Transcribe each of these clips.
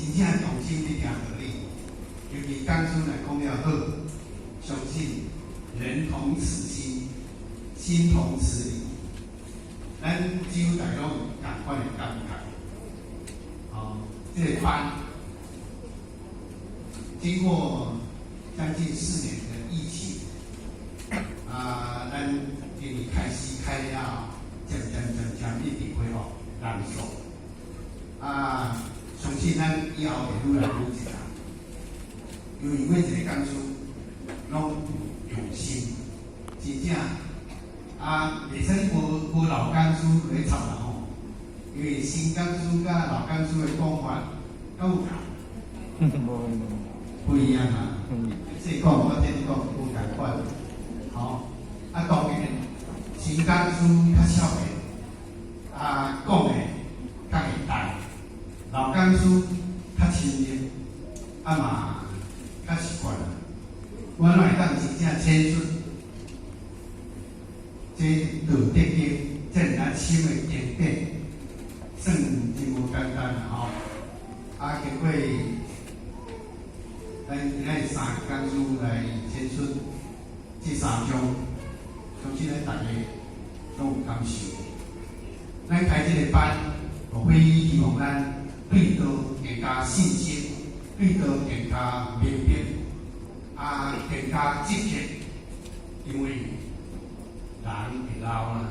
真正用心佇聽道理，尤其講師若講了好，相信人同此心，心同此理，咱只有大家攏有仝款的感覺。哦，這個班經過將近4年的疫情，啊，咱今年開始開了，漸漸漸漸一直恢復人數。啊，相信咱以後會愈來愈濟人，因為每一個講師攏用心，真正啊，袂使無無老講師來插人吼，因為新講師佮老講師的講法敢有仝？不一樣啊。這講我這講無仝款，吼。啊，當然新講師較少年，啊，講的較現代，老講師較親熱，啊嘛較習慣。我哪會當真正淺出這道德經這爾仔深的經典，算真無簡單啦吼。啊，經過咱今仔日三個講師來淺出這三章，相信咱大家攏有感受。咱開這個班，無非希望咱對道更加信心，對道更加明白，啊，更加積極，因為人會老啦，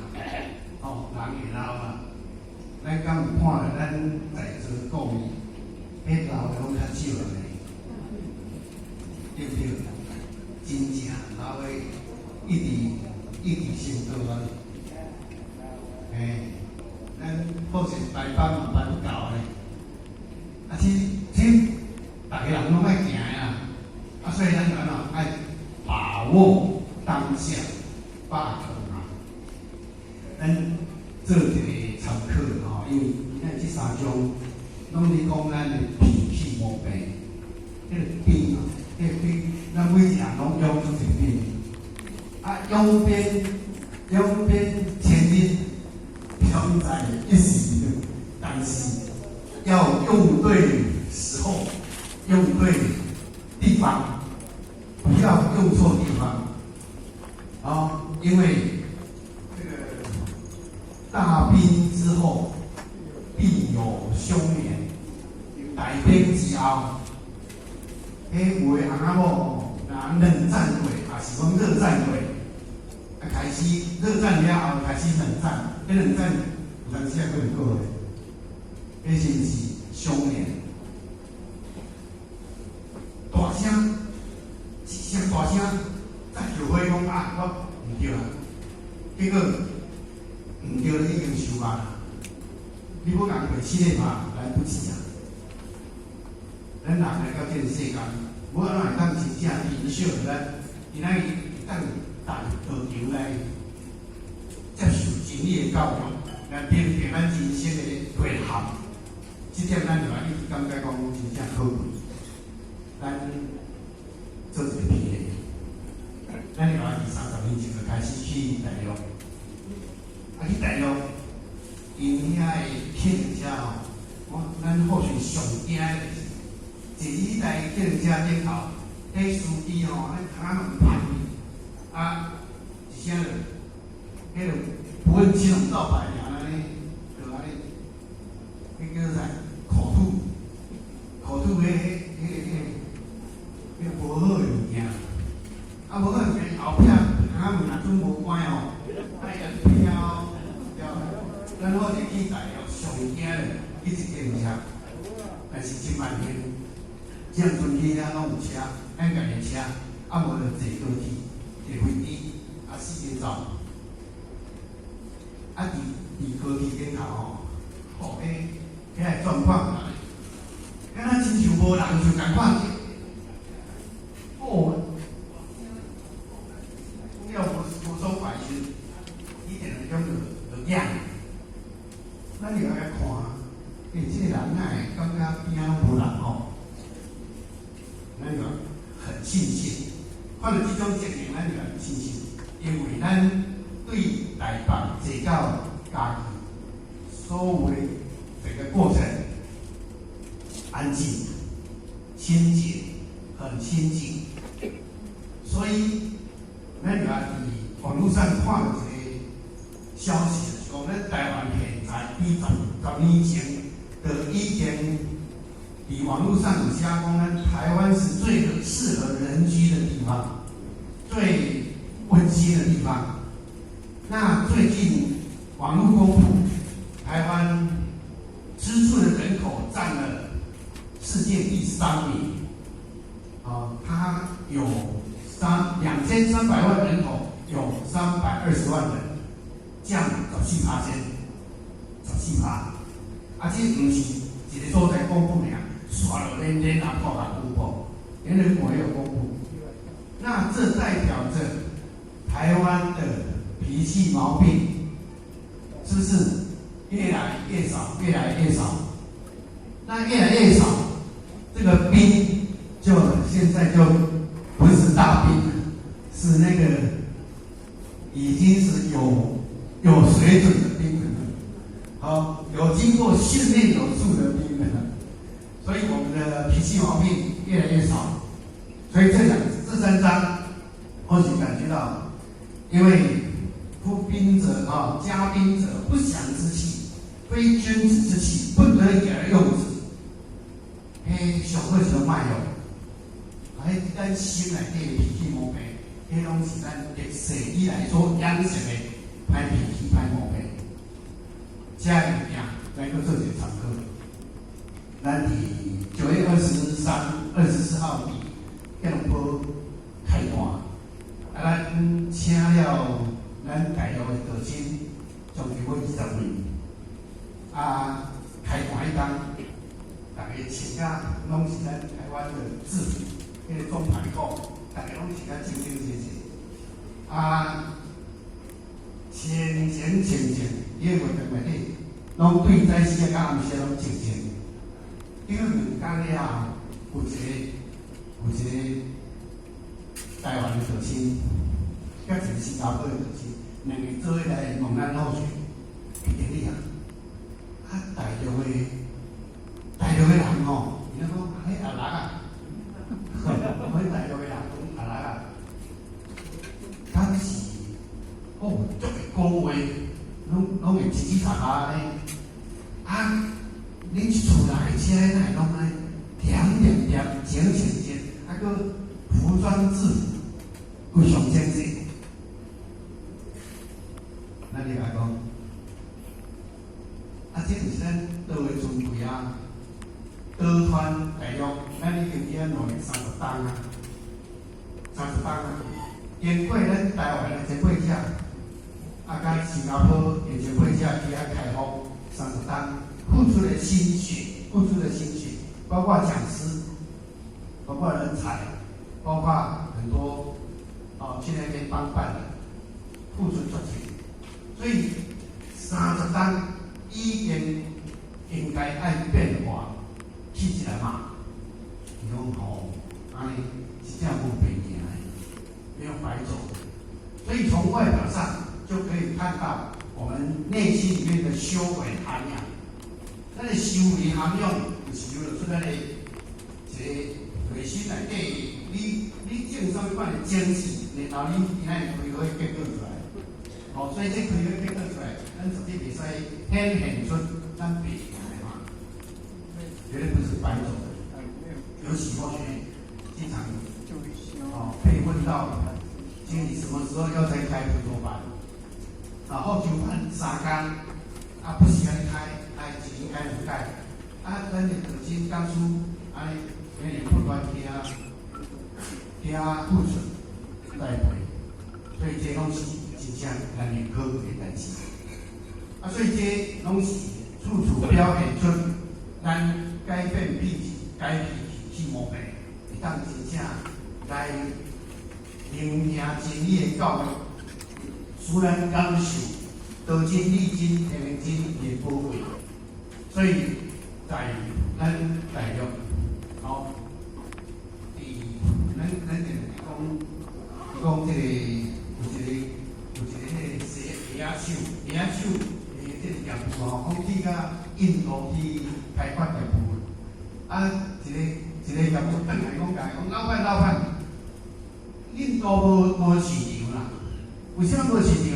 哦，人會老啦。咱敢有看著咱在座各位，彼老的攏較少咧，對不對？真正老的一直一直升高啊！欸，咱好勢排班嘛排不夠咧，啊，這這逐个人攏愛行的啦，啊，所以咱就按怎愛把握當下，把握啊。咱做一個參考吼，因為今仔這三章攏佇講咱的脾氣毛病，彼個病啊，彼個病，咱每一人攏養出一個病，啊，養病養病千日，良在一時，但是要用對時候，用對地方，不要用錯地方。啊，因為這個大兵之後必有凶年，大兵之後，彼有的翁仔某，若冷戰過，也是講熱戰過，啊，開始熱戰了後開始冷戰，彼冷戰有當時啊閣會過咧，彼是毋是凶年？大聲，一聲大聲，才後悔講啊，我毋對啊，結果毋對，已經收啊。你欲共賠七個嘛，來不及啊！咱人來到這個世間，無按怎會當真正珍惜咱今仔日會當踏入道場來接受真理的教育，來明白咱人生的內涵。這點咱就愛一直感覺講真正可貴。咱做一個譬例，咱就愛佇30年前就開始去大陸，啊去大陸，𪜶遐的計程車吼，我咱或許上驚的就是坐佇彼台計程車頂頭，彼司機吼，彼窗仔門拍開，啊，一聲就，彼個不問青紅皂白爾按呢，就按呢，彼叫做啥？口吐，口吐彼彼彼個彼個無好的物件，啊無好的物件後壁窗仔門若準無關哦，啊伊就飄飄。咱好勢去大陸上驚的去一計程車，但是真萬幸，這陣去遐攏有車，咱家己的車，啊無就坐高鐵、坐飛機，啊四界走。啊，佇佇高鐵頂頭吼，吼，彼彼個狀況，敢若親像無人就仝款。哦，講了無無爽快時，伊定會感覺就驚。咱就來看，欸，這個人哪會感覺邊仔攏無人吼？咱就很慶幸，看著這種情形，咱就很慶幸，因為咱對台北坐到嘉義，所有的整個過程，安靜、清潔，很清靜。所以，咱也佇網路上看著一個消息，就是講咱台灣現在比十年前就已經佇網路上有寫講，咱台灣是最適合人居的地方，最溫馨的地方。那最近網路公布，台灣居住的人口佔了世界第三名，啊，它有2300萬人口，有320萬人，佔14%，14%。啊，這毋是一個所在公布爾，煞落連聯合國也公布，聯合國也有公布。那這代表着台灣的脾氣毛病是不是越來越少？越來越少。那越來越少，這個兵就現在就不是大兵，是那個已經是有水準的兵了。好，有經過訓練有素的兵了。所以我們的脾氣毛病越來越少。所以這三章，或許感覺到，因為夫兵者啊，家兵者，不祥之器，非君子之器，不得已而用之。彼上好是攏莫用，彼咱心內底的脾氣毛病，彼攏是咱歷世以來所養成的歹脾氣、歹毛病。這個物件來閣做一個參考。咱佇9月23、24號佇吉隆坡開壇，啊，咱請了咱大陸的道親，將近要20位，啊，開壇彼工，逐家穿甲攏是咱台灣的制服，彼個總排褲，逐家攏穿甲整整齊齊，啊，前前前前，伊個活動內底，攏對早時啊，佮暗時攏靜靜。因為兩工了後，有一個台灣的道親，佮一個新加坡的道親，兩个做伙來問咱好學，伊經理啊，啊大陸的人吼，伊咧講，彼阿六啊，彼大陸的人講阿六啊，敢是哦，足會講話，攏會嘰嘰喳喳按呢，啊，恁厝內遮哪會攏按呢恬恬恬、整整整，啊閣服裝制服非常整齊。咱你來講，啊，這就是咱道的尊貴啊！道傳大陸，咱已經伫遐努力30冬啊，30冬啊，經過咱台灣的前輩者，啊，佮新加坡的前輩者佇遐開發三十冬，付出的心血，付出的心血，包括講師，包括人才，包括很多哦去那邊幫辦的，付出足濟。所以三十冬已經應該愛變化氣質來嘛。伊講吼，按呢真正無白行的，沒有白走。所以從外表上就可以看到我們內心裡面的修為涵養。咱的修為涵養，就是有出咱的一個內心內底，你種啥物款的種子，然後你今仔日開花結果出來。哦，所以這開花結果出來，咱絕對袂使顯現出咱白行的嘛，絕對不是白走的。尤其過去經常哦被問到，經理什麼時候要再開普陀班？然後就辦三工，啊不時按呢開，愛一年開兩擺，啊咱的道親講師按呢每年不斷去遐去遐付出栽培，所以這攏是真正難能可貴的代誌。啊，所以這攏是處處表現出咱改變脾氣、改變脾氣毛病，會當真正來聆聽真理的教育，使咱感受道真、理真、天命真的寶貴。所以在咱大陸，吼，佇咱就是講講這個有一個彼個鞋仔手鞋仔手的這個業務吼，講去佮印度去開發業務，啊，一個一個業務轉來講，共伊講老闆老闆，印度無無市場啦，為啥物無市場？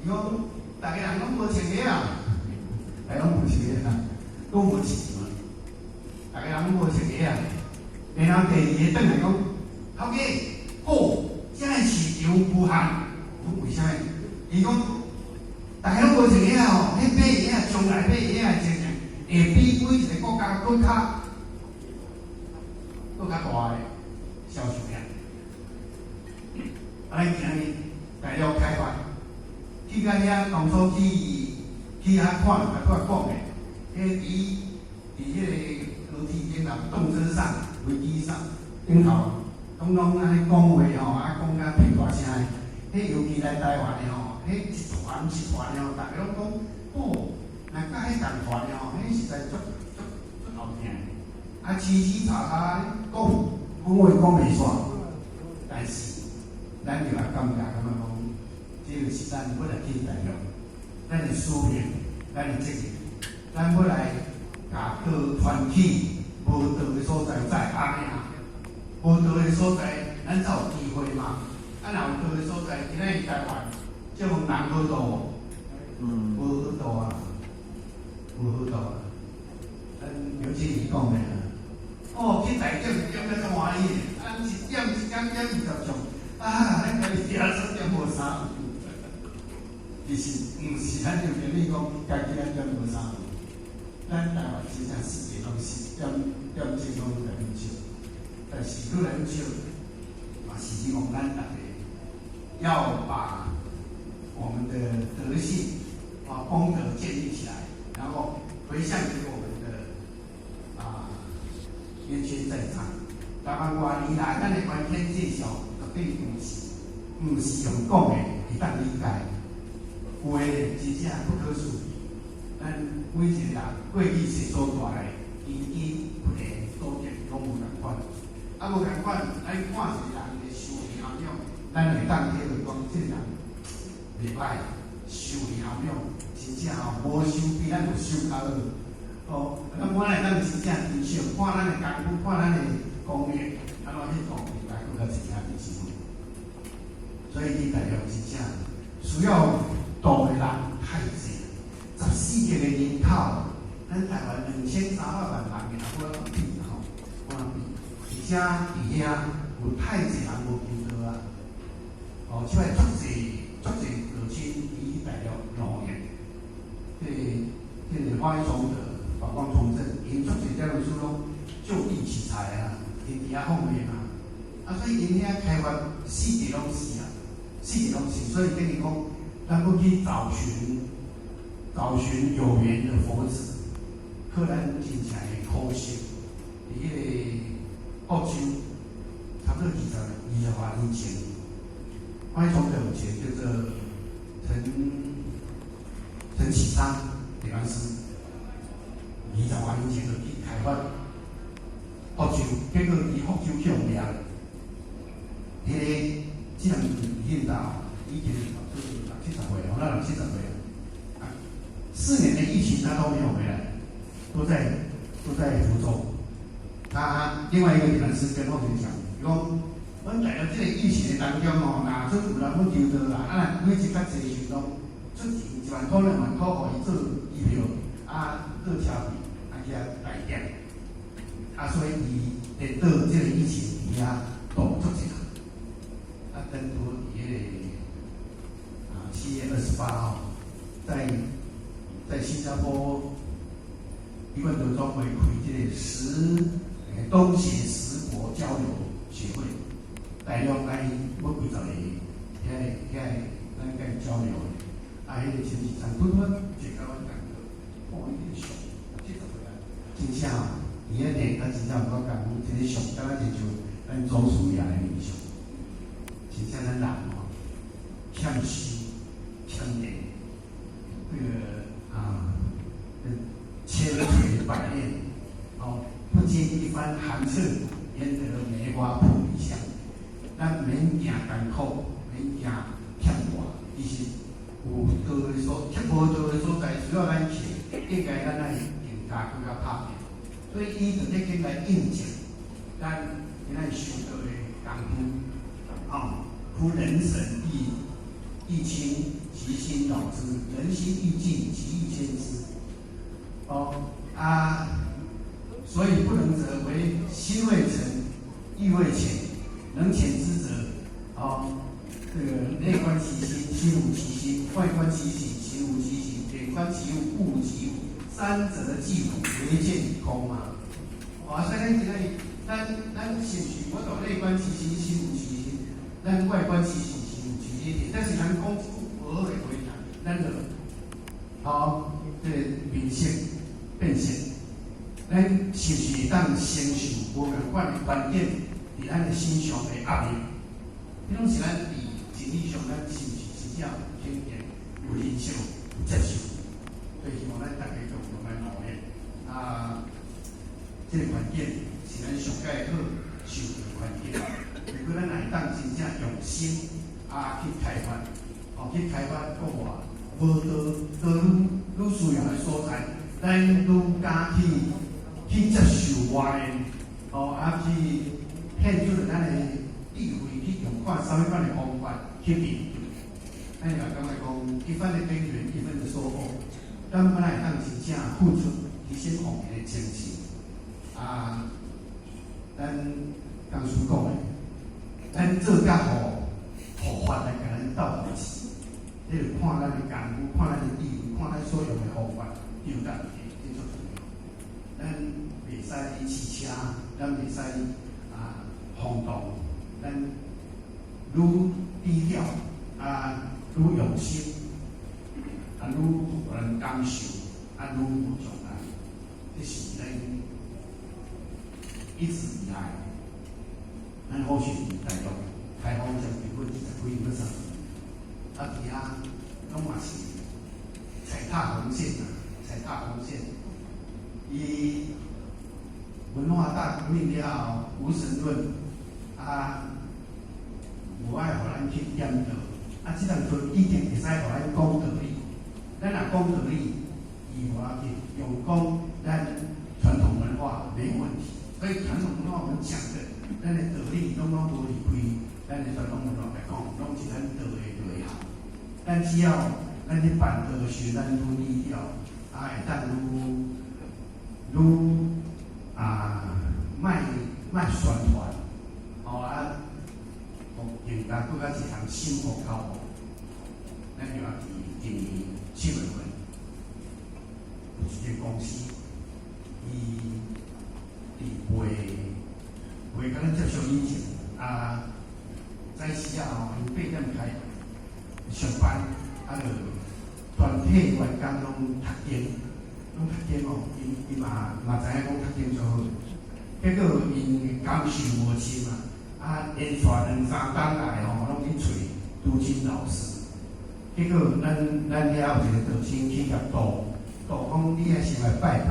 伊講逐家人攏無穿鞋啊，逐家攏無穿鞋啊，攏無市場，逐家人攏無穿鞋啊。然後第二個轉來講，頭家，好，遮个市場無限，為啥物？伊講逐家攏無穿鞋啊吼，彼買鞋啊，將來買鞋啊，情形會比每一個國家閣較閣較大的銷售量。啊，咱今日大陸開發，去到遐當初去去遐看，甲拄仔講的，彼佇佇彼個高鐵頂頭、動車上、飛機上頂頭，攏攏按呢講話吼，啊講甲屁大聲的。彼尤其來台灣的吼，彼一團一團的吼，逐家攏講，哦，若佮彼仝團的吼，彼實在足足足後聽的。啊，嘁嘁喳喳講，講話講袂煞，但是咱就也感覺感覺講，這個是咱欲來去大陸，咱的使命，咱的責任，咱欲來共道傳去無道的所在，再按呢啊，無道的所在，咱才有機會嘛。啊，若有道的所在，今仔日台灣，這問人好道無？無好道啊，無好道啊。咱劉經理講的啊，哦，去台點點了足歡喜的，啊，一點一點點20種，啊，咱家己聽說點無三。其實毋是咱劉經理講，家己咱點無三。咱台灣真正四界攏是點點鐘攏愈來愈少，但是愈來愈少，嘛是希望咱逐家要把我們的德性啊功德建立起來，然後回向給我們的啊冤親債主。台灣偌年來，咱的觀天介紹絕對毋是用講的會當理解，有的真正不可思議。咱每一個人過去世所帶來根基、福田、所見攏無仝款，啊無仝款，咱看一個人的修行涵養，咱會當體會講，這個人袂歹，修行涵養真正吼無修比咱有修較好。哦，咱本來當真正欣賞，看咱的功夫，看咱的功力，按怎去講，應該閣較濟遐知識。所以佇大陸真正需要度的人太濟，14億的人口，咱台灣2300萬人，也無法度比吼，無法度比。而且佇遐有太濟人無求道啊，哦，這擺足濟足濟道親佇大陸露面，這個華嚴崇德、法光崇正，𪜶足濟遮老師攏就地取材啊，𪜶佇遐放話嘛，啊，所以𪜶遐開發四界攏是啊，四界攏是，所以等於講，咱欲去找尋找尋有緣的佛子，可能真正會可惜。佇彼個福州，差不多20多年前，華嚴崇德有一個叫做陳陳啟昌理藩師，20多年前就去開發福州，結果佇福州去予掠，彼個這人現在已經六七十歲，我那六七十歲啊，4年的疫情他都沒有回來，都在福州。他另外一個理藩師跟我們講，伊講，阮大陸這個疫情的當中吼，若出有人欲求道啦，啊，若每一較濟時攏出錢1萬塊2萬塊，予伊做機票，啊，做車費，啊去遐台點，啊，所以伊連到這個疫情佇遐度足濟人，啊，等到佇彼個啊7月28號，在新加坡一貫道總會開這個東協十國交流協會，大陸來欲幾十個，遐個遐個咱共伊交流的，啊，彼個親戚長拄拄坐共阮同個，哦，伊個相，70歲啊，真正吼，伊彼個他真正有夠功夫，這個相敢若親像咱祖師爺的面相，真正咱人吼，謙虛謙練，這個啊，千錘百煉，哦，不經一番寒徹，焉得梅花撲鼻香？咱免驚艱苦，免驚欠活，其實有道的所，無道的所在需要咱去，應該咱愛更加閣較拍拼。所以伊就咧緊來印證咱今仔修道的功夫，哦，夫人神意清，其心擾之；人心欲靜，其意牽之。哦啊，所以不能者為心未誠，意未潛，能遣之者，哦，這個內觀其心，心無其心；外觀其形，形無其形；遠觀其物，物無其物。三者俱空，唯見空嘛。哦，所以咱今仔日，咱是毋是無法度內觀其心，心無其心；咱外觀其形，形無其形。但是咱講一句無好的話，咱就好，這個面色變色。咱是毋是會當承受無仝款的環境佇咱的身上的壓力？彼攏是咱佇心理上，咱是毋是真正有肯定、有認識、有接受？所以希望咱大家共同來努力。啊，這個環境是咱上蓋好受的環境。如果咱會當真正用心啊去開發，哦去開發國外無道道愈愈需要的所在，咱愈敢去接受外面，哦啊去獻出咱的智慧去用看啥物款的方法去面對。咱就感覺講，一分的耕耘，一分的收穫。咱本來會當真正付出犧牲奉獻的精神。啊，咱剛師講的，咱做甲予佛法來共咱鬥扶持，你就看咱的功夫，看咱的智慧，看咱所用的方法，對咱這足重要。咱袂使騎車，咱袂使啊衝動，咱愈低調啊，愈用心，啊愈予人感受，啊愈無障礙，這是咱一直以來，咱好像台中開放將近過20幾、30年，啊，佇遐攏嘛是踩踏紅線啊，踩踏紅線。伊文化大革命了後，無神論啊，無愛予咱去顛倒，啊，這當陣已經會使予咱講道理。咱若講道理，伊無要緊，用講咱傳統文化沒問題。所以傳統文化我們講的，咱的道理攏攏無離開咱的傳統文化來講，攏是咱道的內涵。咱只要咱去辦道時，咱愈低調，啊，會當愈愈啊，莫莫宣傳，吼啊，予更加閣較一項心服口服。咱就也佇今年7月份，有一間公司，伊佇未共咱接觸以前，啊，早時啊吼，𪜶8點開上班，啊，就全體員工攏讀經，攏讀經哦，𪜶𪜶嘛嘛知影講讀經足好，結果𪜶感受無深啊，啊，連續兩三冬來吼，攏去揣拄真老師。結果咱遐有一個道生去共導，導講你愛先來拜拜，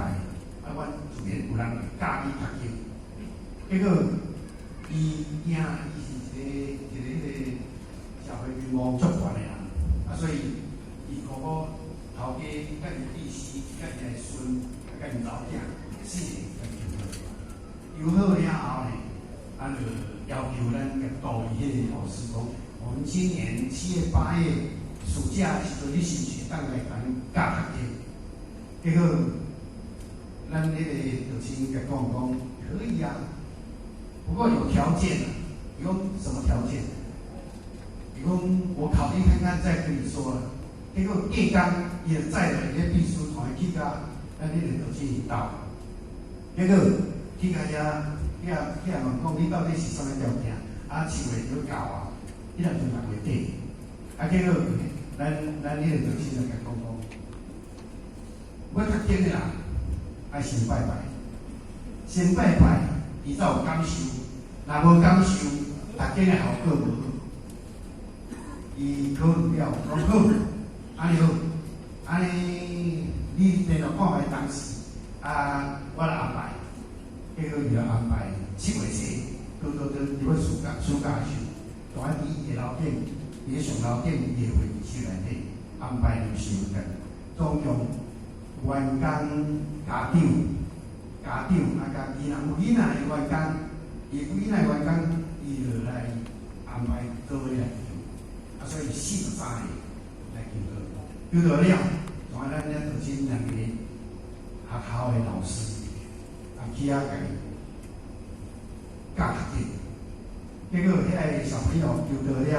啊，阮自然有人會教你讀經。結果伊驚伊是一個彼個社會民望足懸的人，啊，所以伊苦苦頭家佮伊律師、佮伊的孫、佮𪜶查某囝四個共求好。求好了後呢，啊，就要求咱共導伊彼個老師講，我們今年7月8月暑假的時陣，你是毋是會當來共咱教讀經？結果，咱彼個道生共講講可以啊，不過有條件啊。伊講什麼條件？伊講我考慮看看再跟你說啦。結果隔工，伊就載著伊个秘書帶伊去共咱彼個道生𪜶兜。結果去共遐，去遐問講你到底是啥物條件？啊，7月就到啊，彼當陣6月底。啊，結果咱彼個道生就共講講，欲讀經的人愛先拜拜，先拜拜，伊才有感受。若無感受，讀經的效果無好。伊考慮了，講好，按呢好，按呢你聯絡看覓當時，啊，我來安排。結果伊就安排7月初，拄拄拄入去暑假的時陣，蹛佇伊的樓頂，佇咧上樓頂伊的會議室內底安排臨時會議，總共員工、家長、家長啊，共囡仔有囡仔的員工，伊有囡仔的員工，伊就來安排做伙來求，啊，所以43個來求道，求道了，從咱遐就請兩個學校的老師啊去遐共伊教讀經，結果遐个小朋友求道了，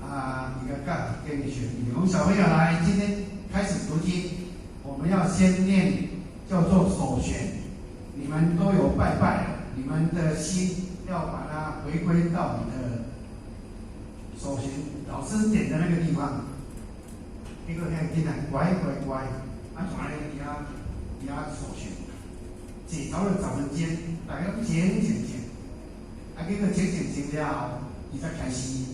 啊，伊共教讀經的時陣，講小朋友來，今天開始讀經，我們要先念叫做首玄，你們都有拜拜，你們的心要把它回歸到你的首玄老師點的那個地方。結果遐個囡仔乖乖乖，啊，怎咧佇遐佇遐首玄，坐差不多10分鐘，大家攏靜靜靜，啊，結果靜靜靜了後，伊才開始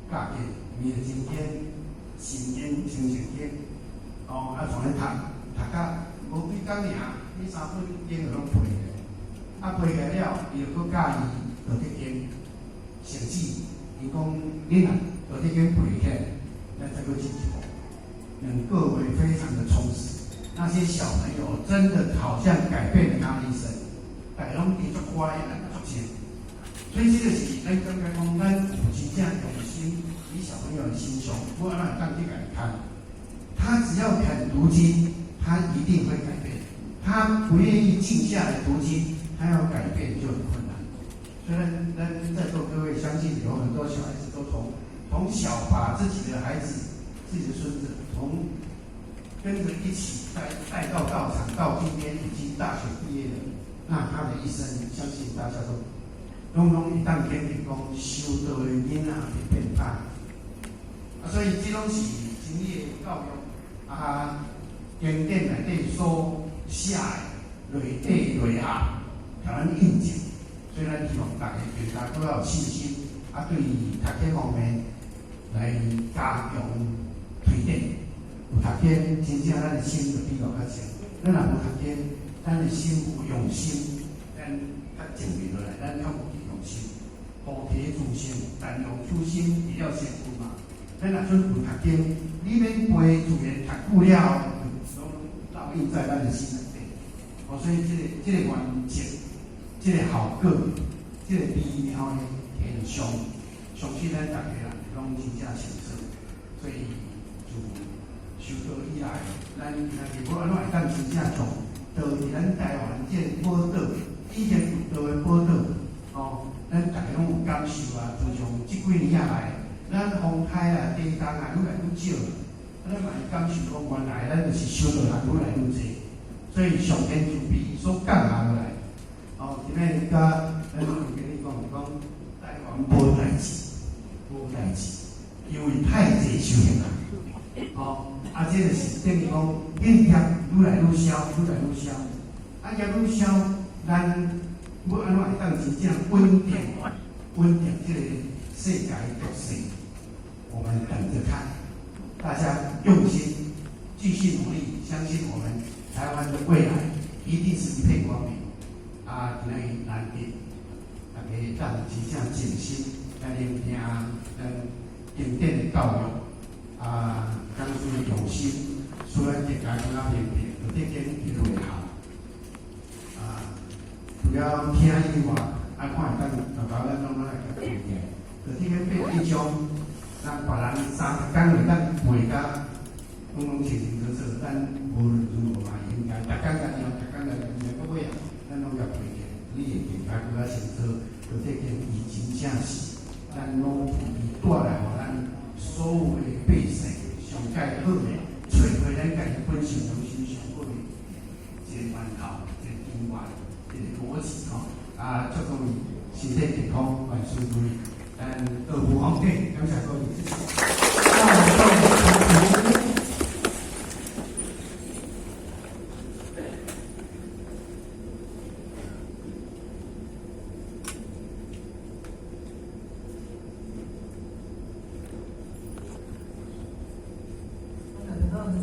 教經，彌勒真經、心經、清淨經，哦，啊，從咧讀，讀甲無幾工爾，彼三本經就攏背起來，啊，背起來了，伊就閣教伊道德經、聖旨，伊講你若道德經背起來，咱再閣進一步。2個月非常的充實，那些小朋友真的好像改變了他的一生，大家攏變足乖，足靜。所以這個是咱感覺講，咱有真正用心，以小朋友的心胸，我按怎當去共伊看，他只要肯讀經，他一定會改變。他不願意靜下來讀經，他要改變就很困難。雖然咱在座各位相信有很多小孩子都從小把自己的孩子、自己的孫子，從跟着一起帶帶到道場，到今天已經大學畢業了，那他的一生，相信大家都攏攏會當肯定講，修道的囡仔會變歹。啊，所以這攏是真理的教育啊，經典內底所寫的內底內涵，共咱印證。所以咱希望大家對大家都要有信心，啊，對讀經方面來加強推展。有讀經，真正咱的心就比較較靜。咱若無讀經，咱的心無用心，咱較靜袂落來，咱較無去用心。菩提自性，但用初心，離了善根嘛。咱若準有讀經，你免背自然讀久了後，攏烙印在咱的心內底。哦，所以這個原則，這個效果，這個微妙的現象，相信咱逐家人攏真正清楚。所以自修道以來，咱今仔日欲按怎會當真正從道佇咱台灣這個寶島，以前有道的寶島，哦，咱逐家攏有感受啊。自從這幾年仔來，咱風颱啊、地動啊愈來愈少，啊，咱嘛會感受講，原來咱就是修道人愈來愈濟。所以上天慈悲所降下落來，哦，今仔日佮咱有跟你講，講台灣無代誌，無代誌，因為太濟修行人，哦，啊，這就是等於講業愈來愈消，愈來愈消，啊，業愈消，咱欲按怎會當真正穩定、穩定這個世界局勢？我們等着看，大家用心，繼續努力，相信我們台灣的未來一定是一片光明。啊，今仔日難得，大家當真正靜心來聆聽咱經典的教育，啊，講師的用心，使咱大家更較明白，道德經一路會好。啊，除了聽以外，啊，看會當大家咱攏來共背起來。道德經81章，咱別人30工會當背甲攏攏清清楚楚，咱無論如何嘛應該，逐工共念，逐工來念到尾啊，咱攏共背起來，你會更加閣較清楚。道德經伊真正是咱老父伊帶來予咱所有的百姓上蓋好的，找回咱家己本性良心上好的一個源頭，一個根源，一個邏輯吼。啊，祝各位身體健康，萬事如意。咱道父皇帝，感謝各位。那我們就。 自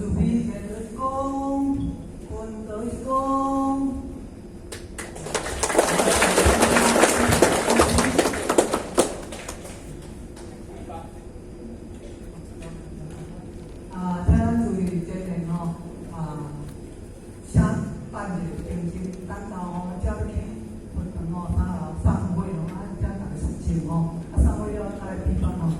平安哦。